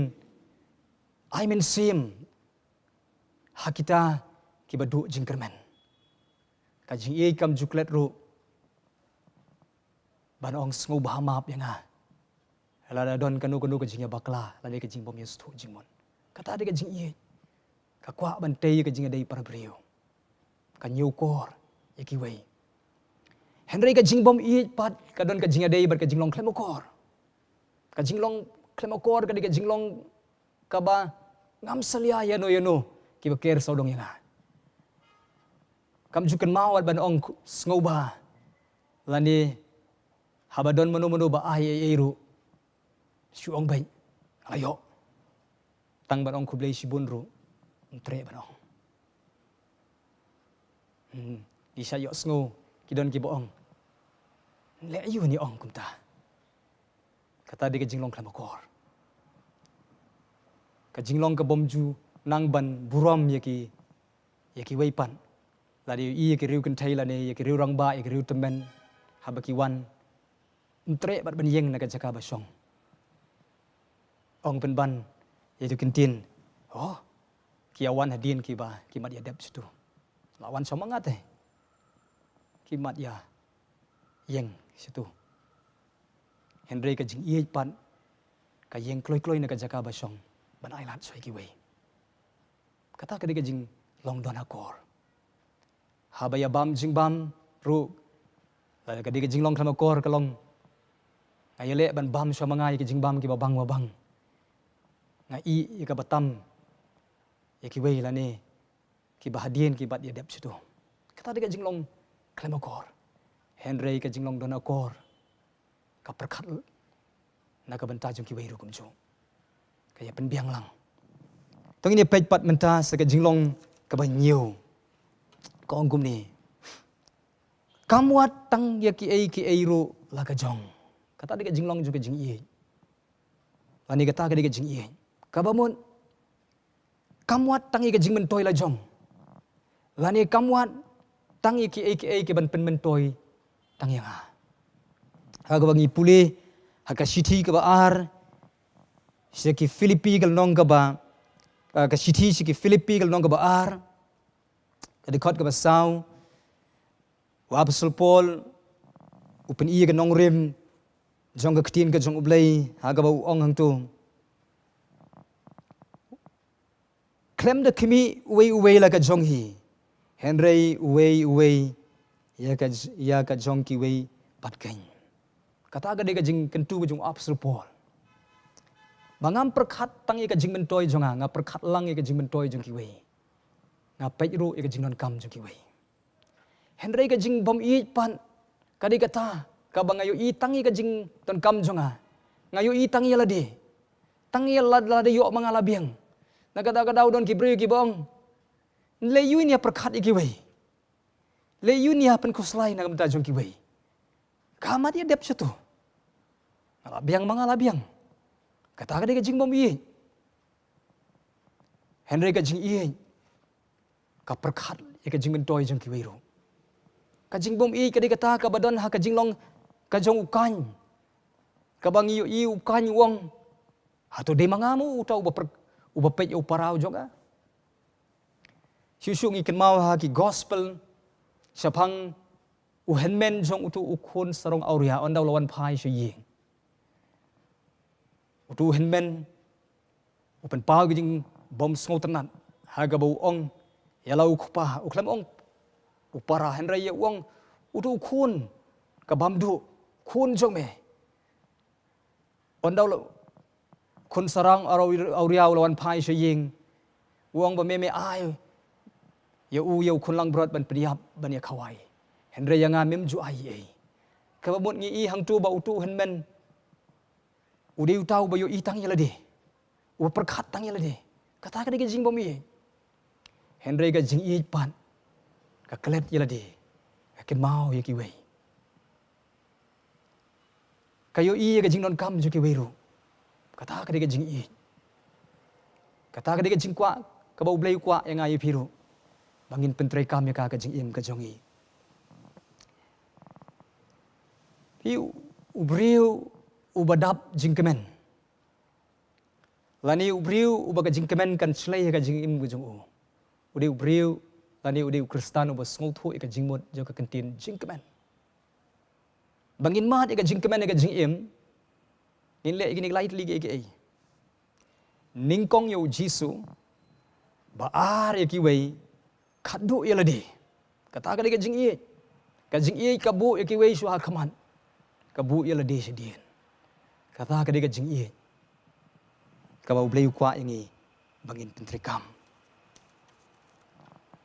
ai mynsiem ha kita kiba duh jingkyrmen. Ka jingïeit kam ju klet ruh ban ong sngewbha map ïa nga lada don kano kano ka jingïabakla lane ka jingbym ïasngewthuh jingmut. Kata dei ka jingïeit. Ka kwah ban tei ka jingïadei para briew. Ka ñiewkor ïa kiwei. Hynrei ka jingbym ïeit pat ka don ka jingïadei bad ka jinglong khlem akor. Ka jinglong khlem akor ka dei ka jinglong kaba ngam salia ïano ïano kiba ker sawdong ïa nga. Kam ju kynmaw wat ban ong sngewbha lane haba don mano mano ba ai ei ei ruh, shu ong beit, nga la ïoh. Tang ban ong khublei shibun ruh ym treh ban ong. Hmm. Ngi shah ïohsngew ki don kiba ong, leh aïu ngi ong kumta. Kata dei ka jinglong khlem akor. Ka jinglong kabym ju nang ban burom ïa ki, ïa kiwei pat. Lada ïohi ïa ki riew kynthei lane ïa ki riew rangbah, ïa ki riew tymmen haba ki wan, ym treh pat ban ïeng na ka jaka ba shong. Ong pynban ïa tu ki ktien, oh, ki ïa wan hadien kiba ki mat ïa dep shitu. La wan sha ma nga te ki mat ïa ïeng shitu. Hynrei ka jingïeit pat ka ïeng kloi kloi na ka jaka ba shong ban ai lad shuwa ïa kiwei. Kata ka dei ka jinglong don akor. Haba ïa bam jingbam ruh, la ka dei ka jinglong khlem akor ka long, nga ïaleh ban bam shuwa ma nga ïa ka jingbam kiba bang ba bang. Nga ïeh ïa kaba tam ïa kiwei lane kiba hadien ki mat ïa dep shitu. Kata dei ka jinglong khlem akor. Hynrei ka jinglong don akor ka pyrkhat na ka bynta jong kiwei ruh kumjuh. Ka ïa pynbiang lang. To ngin ïa peit pat mynta sa ka jinglong kaba hynñiew. Ka ong kumne. Kam wad tang ïa kiei kiei ruh la ka jong. Kata dei ka jinglong jong ka jingïeit. Lane kata ka dei ka jingïeit. Kaba mut kam wad tang ïa ka jingmyntoi la jong. Lane kam wad tang ïa kiei kiei ki ban pynmyntoi tang ïa nga. Ha kaba ngi pule ha ka shithi kaba ar sha ki Philippi ka lynnong kaba, ah, ka shithi sha ki Philippi ka lynnong kaba ar, ka dkhot kaba saw. U Apostol Paul u pyni ïa ka nongrim jong ka ktien ka jong U Blei ha kaba u ong hangto. Khlem da khmih uwei uwei la ka jong hi. Hynrei uwei uwei ïa ka, ïa ka jong kiwei pat keiñ. Kata ka dei ka jingkyntu ka jong u Apostol Paul. Ba ngam pyrkhat tang ïa ka jingmyntoi jong nga, nga pyrkhat lang ïa ka jingmyntoi jong kiwei. Nga peit ruh ïa ka jingdonkam jong kiwei. Hynrei ka jingbym ïeit pat ka dei kata kaba nga ïohi tang ïa ka jingdonkam jong nga. Nga ïohi tang ïa lade. Tang ïa lad-, lade ïoh ma nga la biang. Na kata ka daw don ki briew kiba ong, lei ïa u ïa pyrkhat ïa kiwei. Lei ïa u ïa pynkhuslai na ka bynta jong kiwei. Ka mat ïa dep shitu. Nga la biang ma nga la biang. Kata ka dei ka jingbym ïeit. Hynrei ka jingïeit ka pyrkhat ïa ka jingmyntoi jong kiwei ruh. Ka jingbym ïeit ka dei kata kaba don ha ka jinglong ka jong u Kain. Kaba ngi ïohi u Kain u ong, hato dei ma nga mo uta uba pyr-, uba peit ïa u para u jong nga? Shuh shuh ngi kynmaw ha ki gospel shaphang u hynmen jong utu u khun sarong awria, ynda u la wan phai sha ïing. Utu u hynmen u pynpaw ki jingbym sngewtynnat ha kaba u ong ïa la u kpa, u khlem ong u para, hynrei ïa u ong utu u khun ka bam duh, khun jong me. Ynda u la, khun sarong awria u la wan phai sha ïing, u ong ba me me ai ïa u ïa u khun langbrot ban pynïap ban ïa khawai. Hynrei ïa nga mem ju ai ei. Kaba mut ngi i hangto ba utu u hynmen u dei uta uba ïohi tang ïa lade, uba pyrkhat tang ïa lade. Kata ka dei ka jingbym ïeit. Hynrei ka jingïeit pat ka klet ïa lade, ka kynmaw ïa kiwei. Ka ïohi ïa ka jingdonkam jong kiwei ruh. Kata ka dei ka jingïeit. Kata ka dei ka jingkwah kaba U Blei u kwah ïa nga ïa phi ruh, ba ngin pyntreikam ïa ka, ka jingim ka jong ngi. Phi, u briew uba dap jingkmen, lane u briew uba ka jingkmen kan shlei ha ka jingim ka jong u, u dei u briew, lane u dei u Khristan uba sngewthuh ïa ka jingmut jong ka kyntien jingkmen. Ba ngin mad ïa ka jingkmen ha ka jingim, ngin leh ïa kine ki lai tylli kiei kiei. Nyngkong ïa U Jisu, ba ar ïa kiwei, khatduh ïa lade. Kata ka dei ka jingïeit. Ka jingïeit ka buh ïa kiwei shuwa ha khmat, ka buh ïa lade shadien. Kata ka dei ka jingïeit kaba U Blei u kwah ïa ngi ba ngin pyntreikam.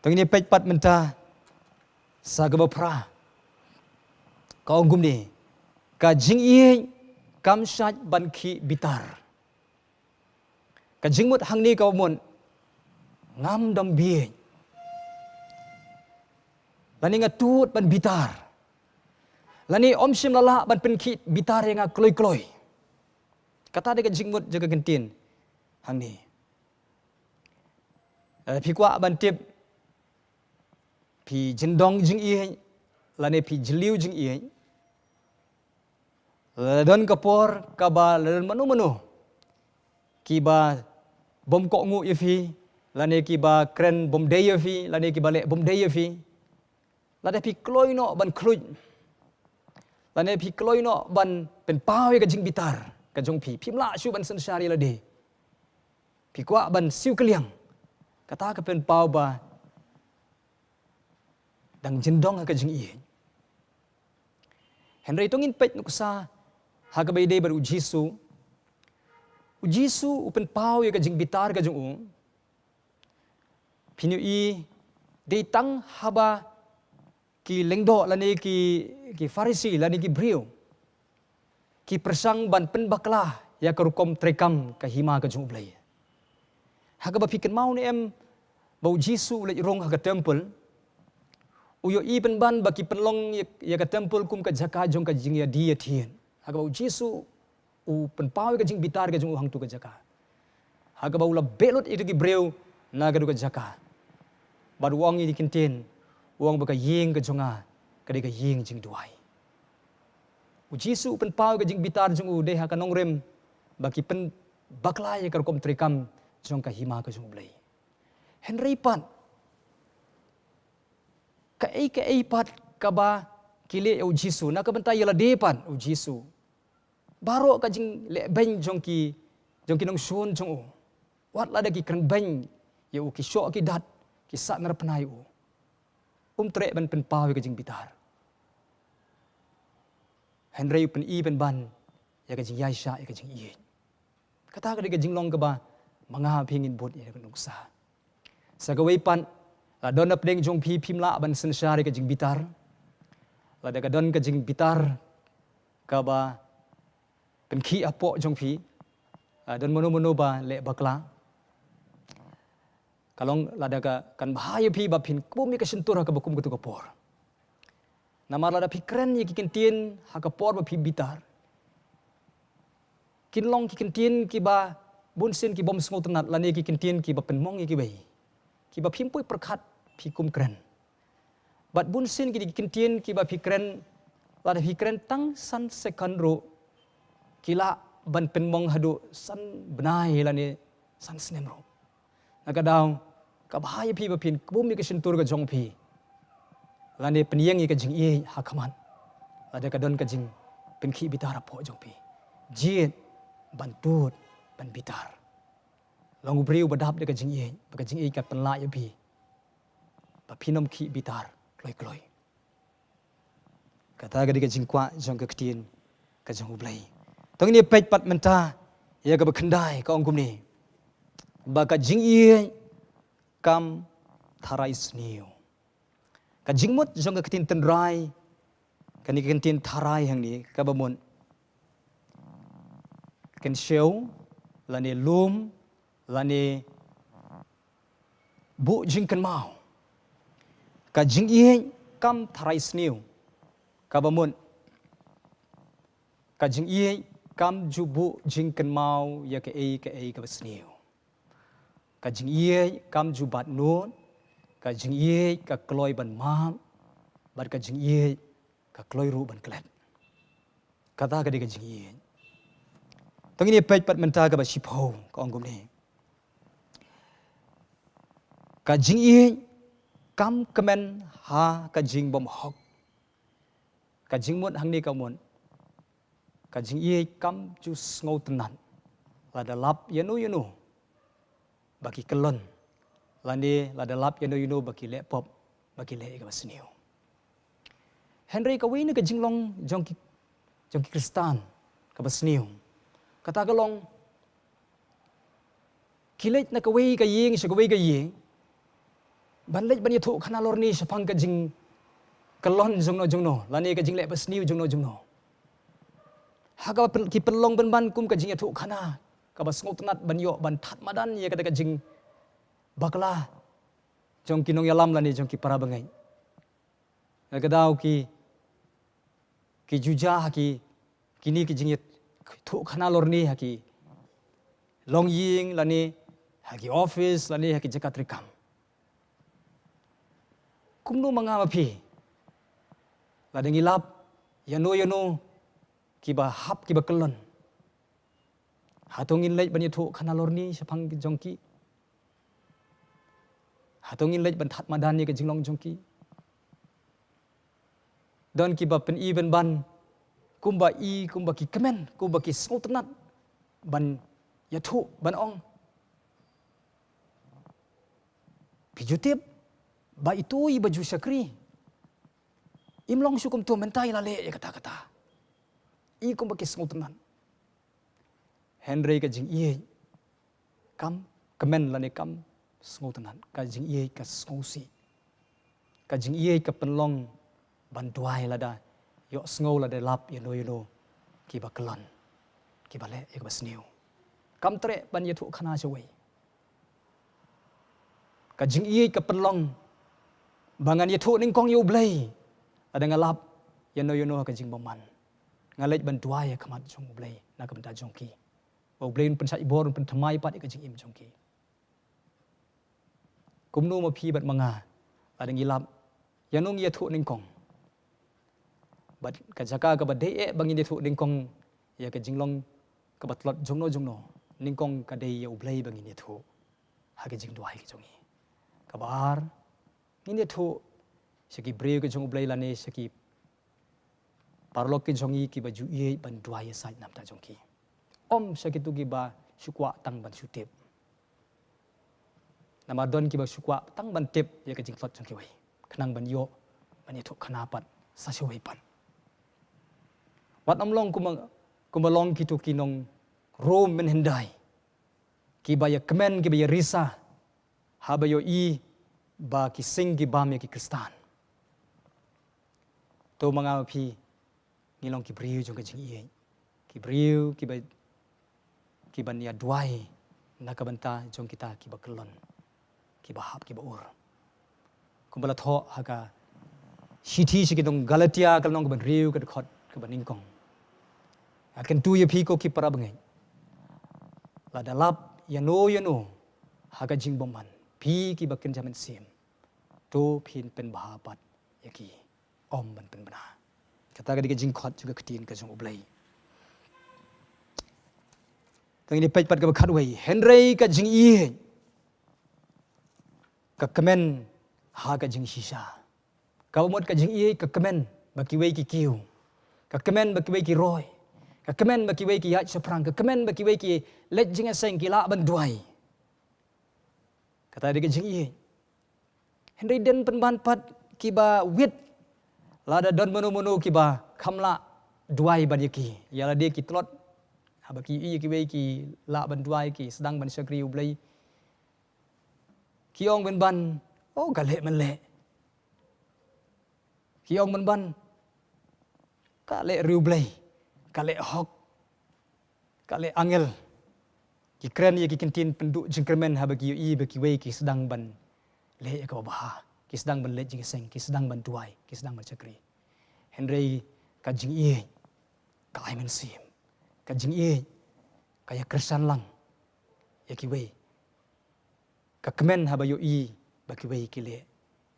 To ngin ïa peit pat mynta sa kaba phra. Ka ong kumne, ka jingïeit kam shait ban khih bitar. Ka jingmut hangne kaba mut, ngam dom bieit, lane nga tuid ban bitar, lane ym shym la lah ban pynkhih bitar ïa nga kloi kloi. Kata dei ka jingmut jong ka kyntien hangne. Eh, phi kwah ban tip, phi jyndong jingïeit lane phi jylliew jingïeit, la don ka por kaba la don mano mano kiba bym kohnguh ïa phi, lane kiba kren bym dei ïa phi, lane kiba leh bym dei ïa phi, lada phi kloi noh ban khluit, lane phi kloi noh ban pynpaw ïa ka jingbitar ka jong phi, phim lah shuh ban synshar ïa lade, phi kwah ban siew kylliang, kata ka pynpaw ba dang jyndong ha ka jingïeit. Hynrei to ngin peit nuksa ha kaba ïadei bad U Jisu. U Jisu u pynpaw ïa ka jingbitar ka jong u. Phin ïohi, dei tang haba ki lyngdoh lane ki, ki Pharisi lane ki briew ki pyrshang ban pynbakla ïa ka rukom treikam ka hima ka jong U Blei. Ha kaba phi kynmaw ne em ba U Jisu u leit rung ha ka temple, u ïohi pynban ba ki pynlong ïa, ïa ka temple kum ka jaka jong ka jingïadie ïathied. Ha kaba U Jisu u pynpaw ïa ka jingbitar ka jong u hangto ka jaka. Ha kaba u la beh lut ïa ki briew na kato ka jaka. Bad u ong ïa ki ktien, u ong ba ka ïing ka jong nga ka dei ka ïing jingduwai. U Jisu u pynpaw ïa ka jingbitar jong u dei ha ka nongrim ba ki pynbakla ïa ka rukom treikam jong ka hima ka jong U Blei. Hynrei pat, kaei kaei pat kaba ki leh ïa U Jisu, na ka bynta ïa lade pat U Jisu, baroh ka jingleh beiñ jong ki, jong ki nongshun jong u, wat lada ki kren beiñ ïa u, ki shoh ki dat, ki sahnarphna ïa u, um treh ban pynpaw ïa ka jingbitar. Hynrei u pyni pynban ïa ka jingïaishah, ïa ka jingïeit. Kata ka dei ka jinglong kaba ma nga phi ngin bud ïa ka nuksa. Sa kawei pat, la don na pdeng jong phi phim lah ban synshar ïa ka jingbitar, lada ka don ka jingbitar kaba pynkhih hapoh jong phi, la don mano mano ba leh bakla, ka long lada ka, kan bha ïa phi ba phin kbum ïa ka shyntur ha kaba kum kato ka por. Namar lada phi kren ïa ki ktien ha ka por ba phi bitar, kin long ki ktien kiba bunsien ki bym sngewtynnat lane ki ktien kiba pynmong ïa kiwei, kiba phim poi pyrkhat phi kum kren. Bad bunsien ki dei ki ktien kiba phi kren, lada phi kren tang san second ruh, ki lah ban pynmong haduh san bnai lane san snem ruh. Na ka daw, ka bha ïa phi ba phin kbum ïa ka shyntur ka jong phi, lane pynïeng ïa ka jingïeit ha khmat lada ka don ka jingpynkhih bitar hapoh jong phi. Jied ban tud ban bitar. Long u briew ba dap da ka jingïeit, ba ka jingïeit ka pynlah ïa phi ba phin ym khih bitar kloi kloi. Kata ka dei ka jingkwah jong ka ktien ka jong U Blei. To ngin ïa peit pat mynta ïa kaba khyndai, ka ong kumne, ba ka jingïeit kam tharai sniew. Ka jingmut jong ka ktien tynrai, kane ka ktien tharai hangne kaba mut kynshew lane lum lane buh jingkynmaw. Ka jingïeit kam tharai sniew, kaba mut ka jingïeit kam ju buh jingkynmaw ïa kaei kaei kaba sniew. Ka jingïeit kam ju bat nud, ka jingïeit ka kloi ban map, bad ka jingïeit ka kloi ruh ban klet. Kata ka dei ka jingïeit. To ngin ïa peit pat mynta kaba shiphew, ka ong kumne, ka jingïeit kam kmen ha ka jingbym hok. Ka jingmut hangne ka mut, ka jingïeit kam ju sngewtynnat lada lap ïano ïano ba ki kyllon, lane lada lap ïano ïano ba ki leh pop, ba ki leh ïa kaba sniew. Hynrei kawei na ka jinglong jong ki, jong ki Khristan kaba sniew, kata ka long, ki leit na kawei ka ïing sha kawei ka ïing ban leit ban ïathuh khana lorni shaphang ka jingkyllon jongno jongno lane ka jingleh basniew jongno jongno. Ha kaba pyn-, ki pynlong pynban kum ka jingïathuh khana kaba sngewtynnat ban ïoh ban thad madan ïa kata ka jingbakla jong ki nongïalam lane jong ki para bangeit. Na ka daw ki, ki ju jia ha ki, kine ki jingïathuh khana lorni ha ki longïing lane ha ki office lane ha ki jaka treikam. Kumno ma nga ma phi, lada ngi lap ïano ïano kiba hap kiba kyllon, hato ngin leit ban ïathuh khana lorni shaphang jong ki? Hato ngin leit ban thad madan ïa ka jinglong jong ki? Don kiba pyni pynban kumba i, kumba ki kmen, kumba ki sngewtynnat ban ïathuh, ban ong, phi ju tip ba itu iba ju shakri, im long shu kumto, mynta i la leh ïa kata kata. I kumba ki sngewtynnat. Hynrei ka jingïeit kam kmen lane kam sngewtynnat, ka jingïeit ka sngewsih. Ka jingïeit ka pynlong ban duwai lada ïohsngew, lada lap ïano ïano kiba kyllon, kiba leh ïa kaba sniew. Kam treh ban ïathuh khana shawei. Ka jingïeit ka pynlong ba ngan ïathuh nyngkong ïa U Blei lada nga lap ïano ïano ha ka jingbymman. Nga leit ban duwai ha khmat jong U Blei na ka bynta jong ki, ba U Blei un pynshait bor, un pynthymmai pat ïa ka jingim jong ki. Kumno ma phi bad ma nga, lada ngi lap ïano ngi ïathuh nyngkong, bad ka jaka kaba dei eh ba ngin ïathuh nyngkong ïa ka jinglong kaba tlot jongno jongno, nyngkong ka dei ïa U Blei ba ngin ïathuh ha ka jingduwai ka jong ngi. Kaba ar, ngin ïathuh sha ki briew ka jong U Blei lane sha ki paralok ki jong ngi kiba ju ïeit ban duwai ïasaid na bynta jong ki. Ym sha kito kiba shu kwah tang ban shu tip. Namar don kiba shu kwah tang ban tip ïa ka jingtlot jong kiwei, khnang ban ïoh ban ïathuh khana pat sa shawei pat. Wat ym long kumba, kumba long kito ki nong Rom mynhyndai, kiba ïa kmen, kiba ïa risa haba ïohi ba ki sing ki bam ïa ki Khristan. To ma nga ma phi, ngi long ki briew jong ka jingïeit, ki briew kiba, kiban ïa duwai na ka bynta jong kita kiba kyllon, kiba hap, kiba ur. Kumba la thoh ha ka shithi sha ki nong Galatia, ka lynnong kaba hynriew, ka dkhot kaba nyngkong. Nga kyntu ïa phi ko ki para bangeit, lada lap ïano ïano ha ka jingbymman, phi kiba kynja mynsiem, to phin pynbha pat ïa ki, ym ban pynbna. Kata ka dei ka jingkhot jong ka ktien ka jong U Blei. Tang ïa peit pat kaba khatwei, hynrei ka jingïeit ka kmen ha ka jingshisha. Kaba mut ka jingïeit ka kmen ba kiwei ki kiew, ka kmen ba kiwei ki roi, ka kmen ba kiwei ki ïaid shaphrang, ka kmen ba kiwei ki leit jingïaseng, ki lah ban duwai. Kata dei ka jingïeit. Hynrei don pynban pat kiba wit, lada don mano mano kiba kham lah duwai ban ïa ki, ïa lade ki tlot, haba ki ïohi ïa kiwei ki lah ban duwai, ki sdang ban shakri U Blei, ki ong pynban, oh, ka leh mynleh. Ki ong pynban, ka leh riewblei, ka leh hok, ka leh angel. Ki kren ïa ki kyntien pynduh jingkyrmen haba ki ïohi ba kiwei ki sdang ban leh ïa kaba bha, ki sdang ban leit jingïaseng, ki sdang ban duwai, ki sdang ban shakri. Hynrei ka jingïeit ka ai mynsiem, ka jingïeit ka ïa kyrshan lang ïa kiwei, ka kmen haba ïohi ba kiwei ki leh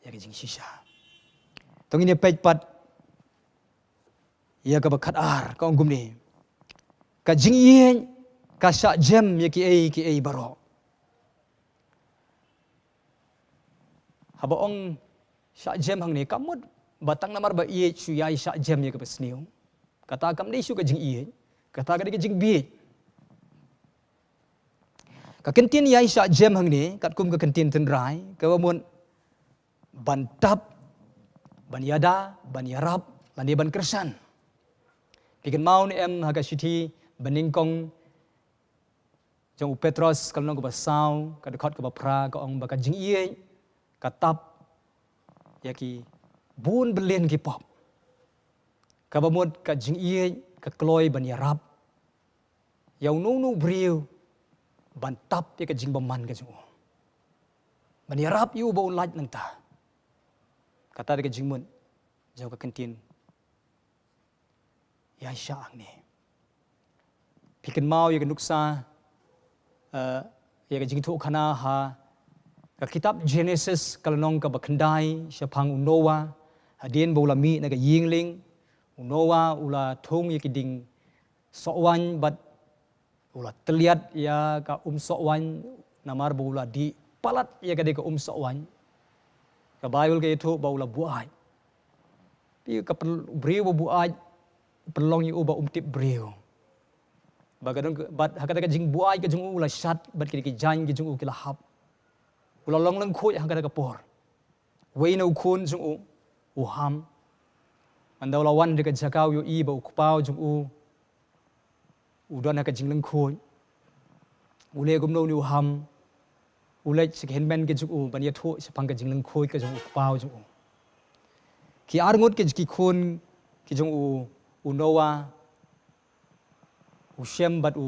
ïa ka jingshisha. To ngin ïa peit pat ïa kaba khatar, ka ong kumne: Ka jingïeit ka shah jem ïa kiei kiei baroh. Haba ong shah jem hangne, kam mut ba tang namar ba ïeit shu ïai shah jem ïa kaba sniew. Kata kam dei shuh ka jingïeit, kata ka dei ka jingbieit. Ka kyntien ïai shah jem hangne, katkum ka kyntien tynrai, kaba mut ban tap, ban ïada, ban ïarap, lane ban kyrshan. Phi kynmaw ne em ha ka shithi banyngkong jong u Petros, ka lynnong kaba saw, ka dkhot kaba phra, ka ong ba ka jingïeit ka tap ïa ki bun byllian ki pop. Kaba mut ka jingïeit ka kloi ban ïarap ïa uno uno u briew ban tap ïa ka jingbymman ka jong u, ban ïarap ïa u ba un lait nangta. Kata dei ka jingmut jong ka kyntien ïai shah hangne. Phi kynmaw ïa ka nuksa, eh, ïa ka jingïathuh khana ha ka kitab Genesis, ka lynnong kaba khyndai, shaphang u Noah, hadien ba u la mih na ka ïing lieng. U Noah u la thung ïa ki dieng sohwaiñ bad u la tylliat ïa ka um sohwaiñ namar ba u la dih palat ïa ka dei ka um soh waiñ, ka Baibl ka ïathuh ba u la buaid. Phi ka pyn-, u briew ba buaid, pynlong ïa u ba um tip briew. Ba ka don ka, bad ha kata ka jingbuaid ka jong u, u la shad bad ki dei ki jaiñ ki jong u ki la hap. U la long lyngkhuid ha kata ka por. Wei na u khun jong u, u Ham. Ynda u la wan da ka jaka u ïohi ba u kpa u jong u u don ha ka jinglyngkhuid. U leh kumno une u Ham? U leit sha ki hynmen ki jong u ban ïathuh shaphang ka jinglyngkhuid ka jong u kpa u jong u. Ki arngut ki, ki khun ki jong u, u Noah, u Shem bad u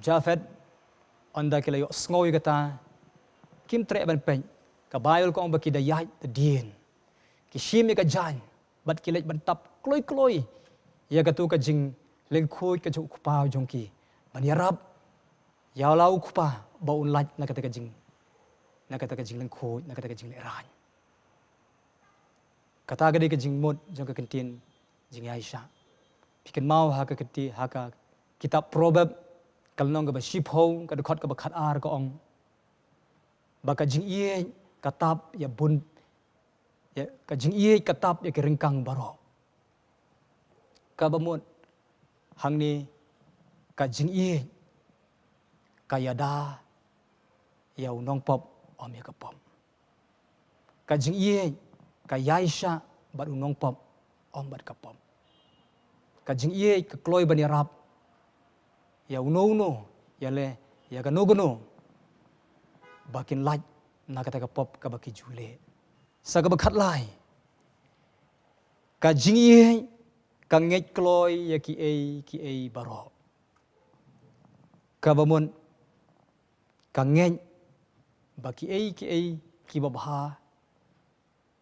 Japhet, ynda ki la ïohsngew ïa kata, kim treh ban peit. Ka Baibl ka ong ba ki da ïaid da dien. Ki shim ïa ka jaiñ bad ki leit ban tap kloi kloi ïa katu ka jinglyngkhuid ka jong u kpa u jong ki, ban ïarap ïa la u kpa ba un lait na kata ka jing, na kata ka jinglyngkhuid, na kata ka jinglehrain. Kata ka dei ka jingmut jong ka ktien jingïaishah. Phi kynmaw ha ka kti, ha ka kitab Proverb, ka lynnong kaba shiphew, ka dkhot kaba khatar ka ong ba ka jingïeit ka tap ïa bun, ïa, ka jingïeit ka tap ïa ki ryngkang baroh. Kaba mut hangne, ka jingïeit ka ïada ïa u nongpop ym ïa ka pop. Ka jingïeit ka ïaishah bad u nongpop ym bad ka pop. Ka jingïeit ka kloi ban ïarap ïa uno uno, ïa leh, ïa kano kano ba kin lait na kata ka pop kaba ki ju leh. Sa kaba khatlai, ka jingïeit ka ngeit kloi ïa kiei kiei baroh. Kaba mut ka ngeit ba kiei kiei kiba bha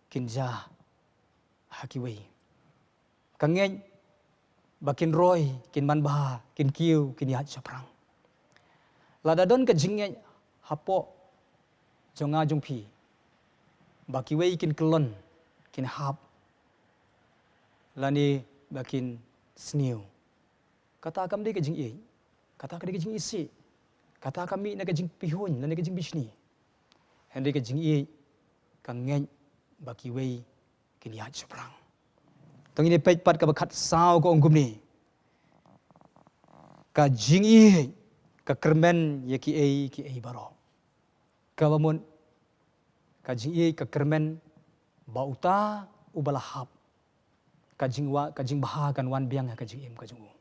kin jia ha kiwei. Ka ngeit ba kin roi, kin manbha, kin kiew, kin ïaid shaphrang. Lada don ka jingngeit hapoh jong nga jong phi ba kiwei kin kyllon, kin hap, lane ba kin sniew, kata kam dei ka jingïeit. Kata ka dei ka jingisih. Kata ka mih na ka jingpihuiñ lane ka jingbishni. Hynrei ka jingïeit ka ngeit ba kiwei kin ïaid shaphrang. To ngin ïa peit pat kaba khatsaw, ka ong kumne: Ka jingïeit ka kyrmen ïa kiei kiei baroh. Kaba mut ka jingïeit ka kyrmen ba uta uba la hap, ka jingwa-, ka jingbha kan wan biang ha ka jingim ka jong u.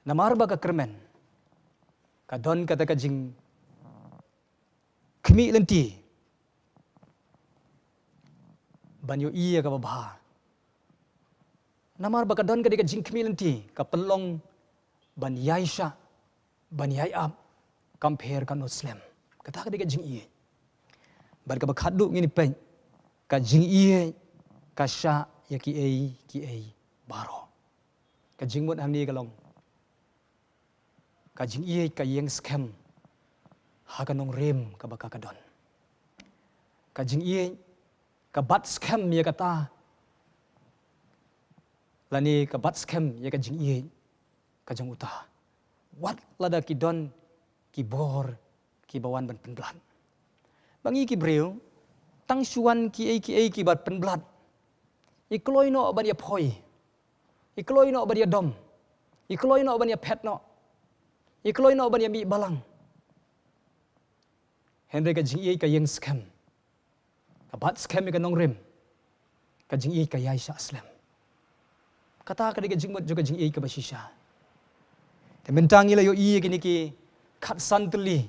Namar ba ka kyrmen ka don kata ka jingkhmih lynti ban ïohi ïa kaba bha. Namar ba ka don kata ka jingkhmih lynti, ka pynlong ban ïaishah, ban ïai ap, kam pher katno slem. Kata ka dei ka jingïeit. Bad kaba khatduh ngin ïa peit, ka jingïeit ka shah ïa kiei kiei baroh. Ka jingmut hangne ka long, ka jingïeit ka ïeng skhem ha ka nongrim kaba ka ka don. Ka jingïeit ka bat skhem ïa kata, lane ka bat skhem ïa ka jingïeit ka jong uta, wat lada ki don ki bor kiba wan ban pynblad. Ba ngi ki briew, tang shu wan kiei kiei kiba pynblad, i kloi noh ban ïa phoi, i kloi noh ban ïa dom, i kloi noh ban ïa phet noh, i kloi noh ban ïa mih balang. Hynrei ka jingïeit ka ïeng skhem, ka bat skhem ïa ka nongrim, ka jingïeit ka ïaishah slem. Kata ka dei ka jingmut jong ka jingïeit kaba shisha. Te mynta ngi la ïohi ïa kine ki khatsan tylli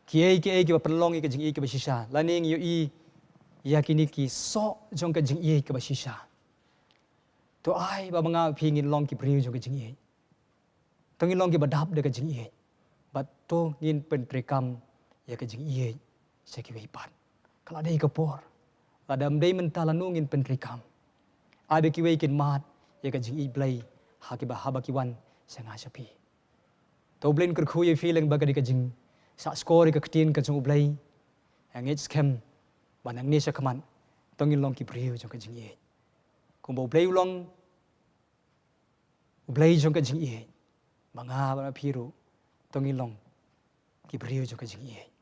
kiei kiei kiba pynlong ïa ka jingïeit kaba shisha, lane ngi ïohi ïa kine ki soh jong ka jingïeit kaba shisha. To ai ba ma nga phi ngin long ki briew jong ka jingïeit. To ngin long kiba dap da ka jingïeit. Bad to ngin pyntreikam ïa ka jingïeit sha kiwei pat. Ka la dei ka por. Lada ym dei mynta, lano ngin pyntreikam? Ai ba kiwei kin mad ïa ka jingïeit Blei ha kiba, haba ki wan sha nga sha phi. To U Blei un kyrkhu ïa phi lyngba ka dei ka jingsngap skor ïa ka ktien ka jong U Blei. Nga ngeit skhem ba nangne sha khmat to ngin long ki briew jong ka jingïeit. Kumba U Blei u long U Blei jong ka jingïeit, ba nga bad ma phi ruh to ngin long ki briew jong ka jingïeit.